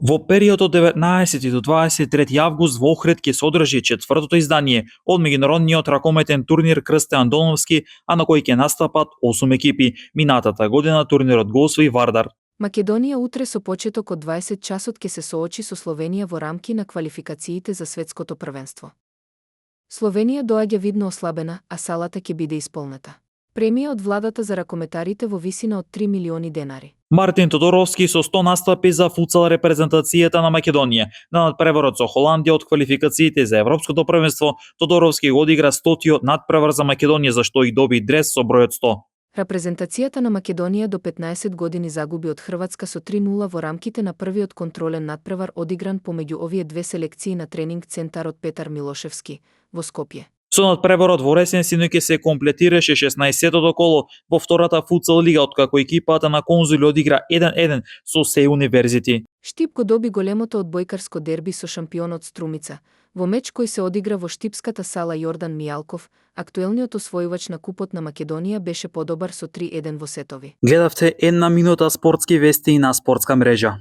Во период од 19 до 23 август во Охрид ќе се одржи четвртото издание од меѓународниот ракометен турнир Крсте Андоновски, а на кој ќе настапат 8 екипи. Минатата година турнирот го освои Вардар. Македонија утре со почеток од 20 часот ќе се соочи со Словенија во рамки на квалификациите за светското првенство. Словенија доаѓа видно ослабена, а салата ќе биде исполнета. Премија од владата за ракометарите во висина од 3 милиони денари. Мартин Тодоровски со 100 настапи за футсал репрезентацијата на Македонија. На надпреварот со Холандија од квалификациите за Европското првенство, Тодоровски го одигра 100-тиот надпревар за Македонија, за што и доби дрес со бројот 100. Репрезентацијата на Македонија до 15 години загуби од Хрватска со 3-0 во рамките на првиот контролен надпревар одигран помеѓу овие две селекции на тренинг центарот Петар Милошевски во Скопје. Со надпреварот во Ресен синоќа се комплетираше 16-тото коло во втората футсал лига, откако екипата на Конзули одигра 1-1 со Сеј Универзити. Штип го доби големото одбојкарско дерби со шампионот Струмица. Во меч кој се одигра во штипската сала Јордан Мијалков, актуелниот освојувач на купот на Македонија беше подобар со 3-1 во сетови. Гледавте една минута спортски вести на спортска мрежа.